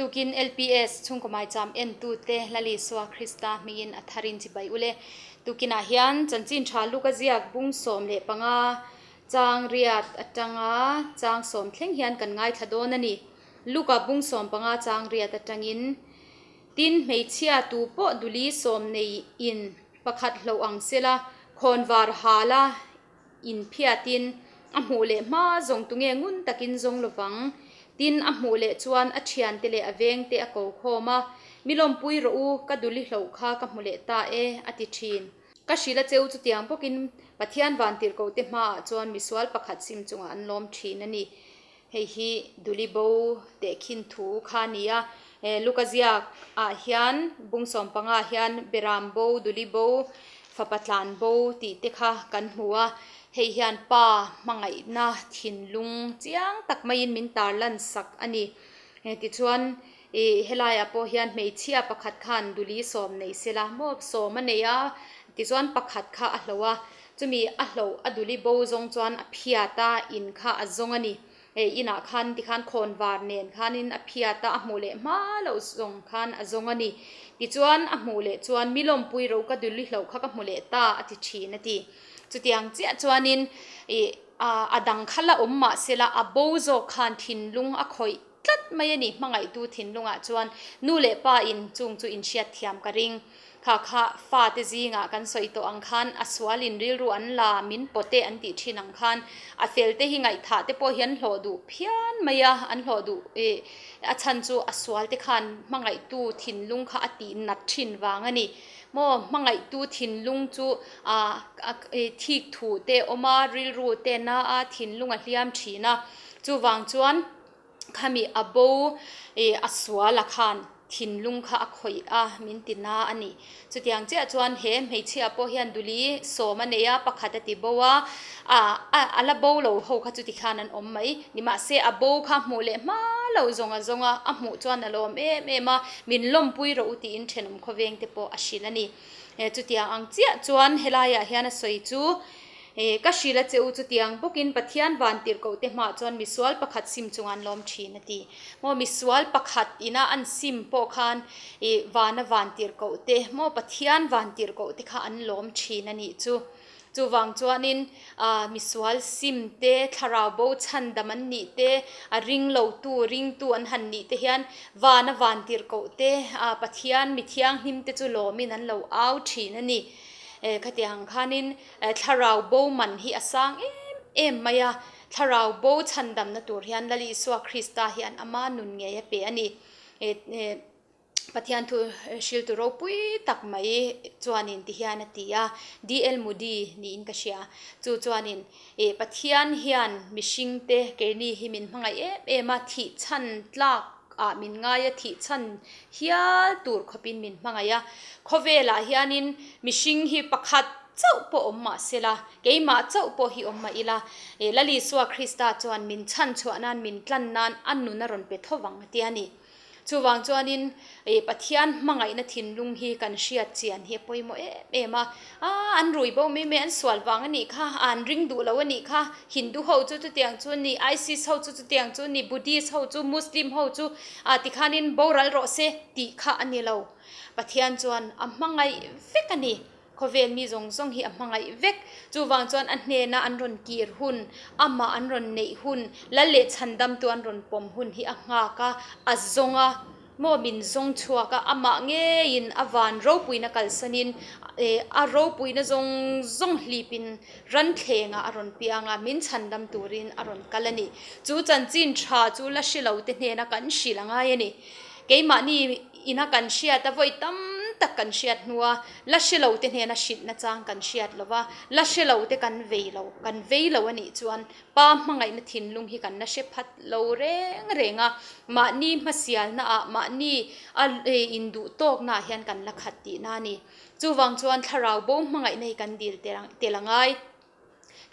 Tukin LPS chhungkaw maicham entute Lal Isua Krista hmingin a tharin chibai ule. Tukinah hian chanchin tha luk a ziak bung 15 chang riat atanga chang sawm thleng hian kan ngaithla dawn a ni. Luka bung 15 chang riat atangin tin hmeichhia tu pawh duli sawm nei in pakhat hlo ang sela khawnvar hala in phiatin a hmuh leh hma zawng tunge ngun takin zawng lovang tin a hmuh leh chuan a thian te leh a veng te a ko khawm a milawmpui rawh u ka duli hlo kha ka hmu leh ta e a ti thin. Ka hrila cheu chu tiang bawkin Pathian van tir ko te hmaah chuan misual pakhat sim chungah an lawm thin a ni. Hei hi duli bo teh khin thu kha a ni a. Luka ziak ah hian bung 15 hian beram bo duli bo fapa tlan bo tih te kha kan hmu a. Hei hian pa hmangaihna thinlung chiang tak maiin min tarlan sak a ni. Tichuan ih helaiah pawh hian hmeichhia pakhat khan duli sawm nei sela maw sawm a nei a tichuan pakhat kha a hlo a chumi a hlo a duli bo zawng chuan a phiat a in kha a zawng a ni. Hei inah khan tikhan khawnvar nen khanin a phiat a a hmuh leh hma loh zawng khan a zawng a ni. Tichuan a hmuh leh chuan milawmpui ro ka duli hlo kha ka hmu leh ta a ti thin a ti. Chutiang chiah chuanin ih a dang kha la awm mah sela a bo zawk khan thinlung a khawih tlat mai a ni. Hmangaihtu thinlungah chuan nu leh pa in chung chu in hriat thiam ka ring. Kha kha fa te zingah kan sawi tawh ang khan a sual in rilru an la min pawte an tih thin ang khan a fel te hi ngaihthah te pawh hi an hlawh duh phian mai a an hlawh duh ih a chhan chu a sual te khan hmangaihtu thinlung kha a tih nat thin vang a ni. Maw hmangaihtu thinlung chu ah thik thu te awm a rilru te na a thinlung a hliam thin a chuvang chuan khami a bo ih a sual a khan thinlung kha a khawih a min ti na a ni. Chutiang chiah chuan he hmeichhia pawh hian duli sawm a nei a pakhat a ti bo a ah a la bo lo ho kha chuti khan an awm mai nimahse a bo kha hmuh leh hma lo zawng a zawng a a hmuh chuan a lawm em em a min lawmpui rawh u tiin thenawm khawveng te pawh a hrilh a ni. Chutiang ang chiah chuan helaiah hian a sawi chu ka hril a che u chutiang bawkin Pathian van tirhkoh te hmaah chuan misual pakhat sim chunga an lawm thin a ti. Maw misual pakhat ina an sim pawh khan ih vana van tirhkoh te maw Pathian van tirhkoh te kha an lawm thin a nih chu. Chuvang chuanin ah misual sim te thlarau bo chhandam an nih te a ring lo tu ringtu an han nih te hian vana van tirhkoh te ah Pathian mi thianghlim te chu lawmin an lo au thin a ni. Khatiang khanin thlarau bo man hi a sang em em mai a thlarau bo chhandamna tur hian Lal Isua Krista hian ama nun ngei a pe a ni. Pathian thu hriltu ropui tak mai chuanin ti hian a ti a D.L. Moody niin ka hria. Chu chuanin ih Pathian hian mihring te keini hi min hmangaih em em a thih chhan tlak ah min ngai a thih chhan hial tur khawpin min hmangaih a. Khawvelah hianin mihring hi pakhat chauh pawh awm mah sela keimah chauh pawh hi awm mah ila Lal Isua Krista chuan min chhan chhuah nan min tlan nan a nun a rawn pe thovang a ti a ni. Chuvang chuanin ih Pathian hmangaihna thinlung hi kan hriat chian hi a pawimawh em em a. Aaa an rui bo mai mai an sual vang a nih kha an ring duh lo a nih kha Hindu ho chu chutiang chu a ni ISIS ho chu chutiang chu a ni Buddhist ho chu Muslim ho chu ah tikhanin boral rawh se tih kha a ni lo. Pathian chuan a hmangaih vek a ni. Khawvel mi zawng zawng hi a hmangaih vek. Chuvang chuan a hnena an rawn kir hun, amah an rawn neih hun, lal leh chhandamtu an rawn pawm hun hi a nghak a, a zawng a, maw min zawng chhuak a, amah ngeiin a van ropuina kalsanin a ropuina zawng zawng hlipin ranthlengah a rawn piang a, min chhandam turin a rawn kal a ni. Chu chanchin tha chu la hre lo te hnena kan hrilh a ngai a ni. Keimahni ina kan hriat a vawi tam tak kan hriat hnua la hre lo te hnena hrilhna chang kan hriat lo va, la hre lo te kan vei lo, kan vei lo a nih chuan pa hmangaihna thinlung hi kan la hre phat lo reng reng a, mahni hmasialna ah mahni a induh tawkna ah hian kan la khat tihna a ni. Chuvang chuan thlarau bo hmangaihna hi kan dil tel a ngai.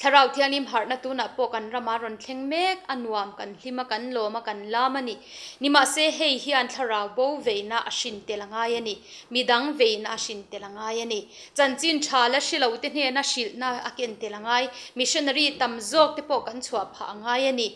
Thlarau thianghlim harhna tunah pawh kan rama rawn thleng mek a nuam kan hlim a kan lawm a kan lam a ni. Nimahse hei hian thlarau bo veina a hrin tel a ngai a ni. Midang veina a hrin tel a ngai a ni. Chanchin tha la hre lo te hnena hrilhna a ken tel a ngai. Missionary tam zawk te pawh kan chhuah phah a ngai a ni.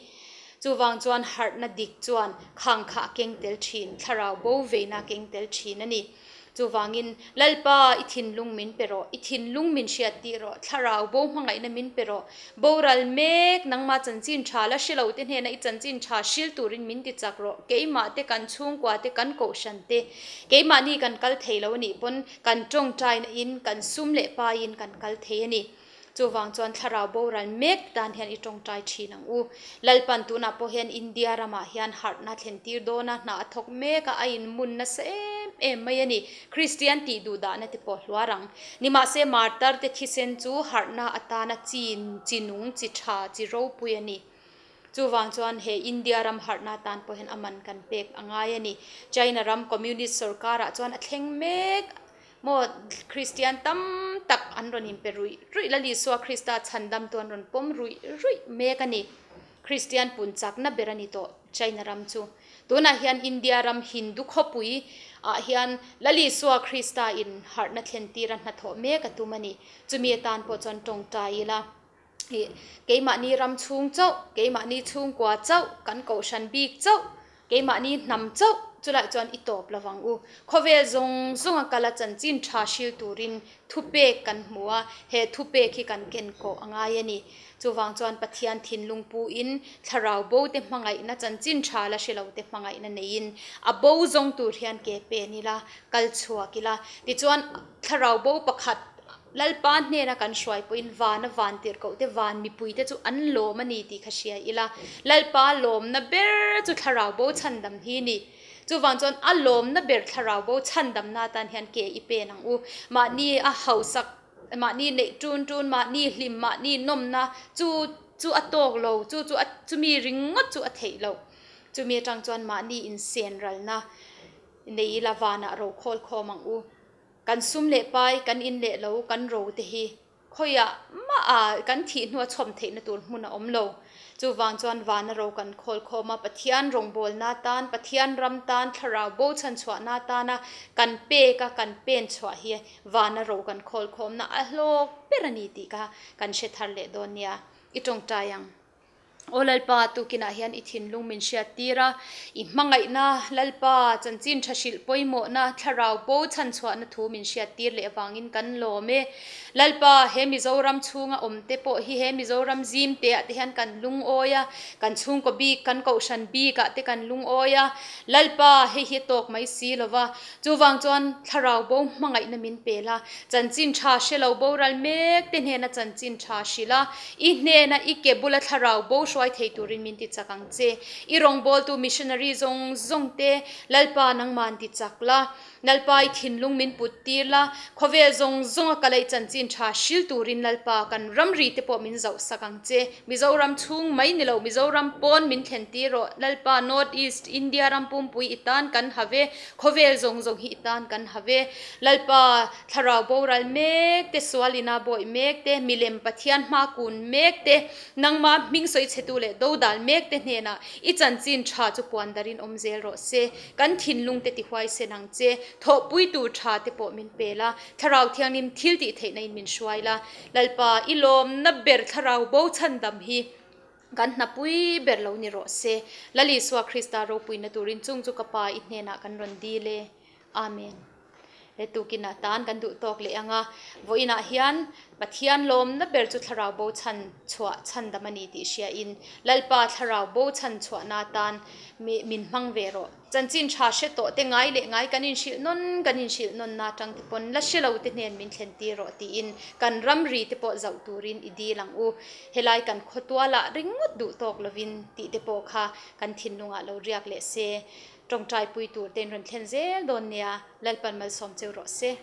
Chuvang chuan harhna dik chuan khang kha a keng tel thin, thlarau bo veina a keng tel thin a ni. Chuvangin, Lalpa, i thinlung min pe rawh, i thinlung min hriat tih rawh, thlarau bo hmangaihna min pe rawh, boral mek, nangmah chanchin tha la hre lo te hnena i chanchin tha hril turin min ti chak rawh, keimah te, kan chhungkua te, kan kohhran te, keimahni kan kal thei lo a nih pawn kan tawngtaina in, kan sum leh paiin kan kal thei a ni. Chuvang chuan thlarau boral mek tan hian i tawngtai thin ang u. Lalpan tunah pawh hian India ramah hian harhna thlen tir dawn a, hna a thawk mek a, a inmun nasa em em mai a ni. Kristian tih duh dahna te pawh hluar ang. Nimahse martar te thisen chu harhna atana chi chi nung, chi tha, chi ropui a ni. Chuvang chuan he India ram harhna tan pawh hian a man kan pek a ngai a ni. China ram Communist sorkarah chuan a thleng mek. Maw Kristian tam tak an rawn inpe ruih ruih Lal Isua Krista chhandamtu an rawn pawm ruih ruih mek a ni. Kristian pun chakna ber a ni tawh China ram chu. Tunah hian India ram Hindu khawpui ah hian Lal Isua Krista in harhna thlen tira hnathawh mek a tum a ni. Chumi atan pawh chuan tawngtai ila. Ih, keimahni ram chhung chauh, keimahni chhungkua chauh, kan kohhran bik chauh, keimahni hnam chauh chulai chuan i tawp lo vang u. Khawvel zawng zawnga kala chanchin tha hril turin thupek kan hmu a, he thupek hi kan ken kawh a ngai a ni. Chuvang chuan Pathian thinlung puin thlarau bo te hmangaihna chanchin tha la hre lo te hmangaihna neiin a bo zawng tur hian ke pen ila, kal chhuak ila. Tichuan thlarau bo pakhat Lalpa hnena kan hruai pawhin vana van tirhkoh te, van mipui te chu an lawm a ni tih kha hria ila. Lalpa lawmna ber chu thlarau bo chhandam hi ni. Chuvang chuan a lawmna ber thlarau bo chhandamna atan hian ke i pen ang u. Mahni a hausak, mahni neih tun tun, mahni hlim, mahni nawmna chu chu a tawk lo, chu chu a chumi ringawt chu a theih loh. Chumi atang chuan mahni insen ralna nei ila vanah ro khawl khawm ang u. Kan sum leh pai, kan in leh lo, kan ro te hi khawiah mah a kan thih hnua chhawm theihna tur hmun a awm lo. Chuvang chuan vana ro kan khawl khawm a, Pathian rawngbawlna tan, Pathian ram tan, thlarau bo chhanchhuahna tana kan pek a, kan pen chhuah hi vana ro kan khawl khawmna a hlawk ber a ni tih kha kan hre thar leh dawn nia. I tawngtai ang. Aw Lalpa, tukinah hian i thinlung min hriat tir a, i hmangaihna, Lalpa, chanchin tha hrilh pawimawhna, thlarau bo chhanchhuahna thu min hriat tir leh avangin kan lawm e. Lalpa, he Mizoram chhunga awm te pawh hi he Mizoram zim te ah te hian kan lungawi a, kan chhungkaw bik, kan kohhran bik ah te kan lungawi a. Lalpa, hei hi a tawk mai si lo va, Chuvang chuan thlarau bo hmangaihna min pel a, chanchin tha hre lo boral mek te hnena chanchin tha hrilh a, i hnena i ke bula thlarau bo hruai thei turin min ti chak ang che. I rawngbawltu missionary zawng zawng te Lalpa nangman ti chak la, Lalpa i thinlung min put tir la, khawvel zawng zawnga ka laih chanchin tha hril turin Lalpa kan ramri te pawh min zauh sak ang che. Mizoram chhung mai ni lo, Mizoram pawn min thlen tir rawh. Lalpa North East India ram pumpui i tan kan ha ve, khawvel zawng zawng hi i tan kan ha ve. Lalpa thlarau boral mek te, sual ina bawih mek te, milem Pathian hma kun mek te, nangma hming sawi chhetu leh dodal mek te hnenah i chanchin tha chu puan darin awm zel rawh se. Kan thinlung te tihuai sen ang che, thawhpui tur tha te pawh min pe la, thlarau thianghlim thil tih theihna in min hruai la. Lalpa, i lawmna ber thlarau bo chhandam hi kan hnapui ber lo ni rawh se. Lal Isua Krista ropuina turin chung chu ka Pa i hnenah kan rawn dil e. Amen. He tukinah tan kan duh tawk leh ang a, vawiinah hian Pathian lawmna ber chu thlarau bo chhan chhuah chhandam a ni tih hriain Lalpa thlarau bo chhan chhuahna atan min hmang ve rawh. Chanchin tha hre tawh te ngai leh ngai kan inhrilh nawn kan inhrilh nawn na tang te pawn la hre lo te hnen min thlen tir rawh tiin kan ramri te pawh zauh turin i dil ang u. Helai kan khawtualah ringawt duh tawk lovin tih te pawh kha kan thinlungah lo riak leh se. Tawngtai pui tur te in rawn thlen zel dawn nia Lalpan malsawm cheu rawh se.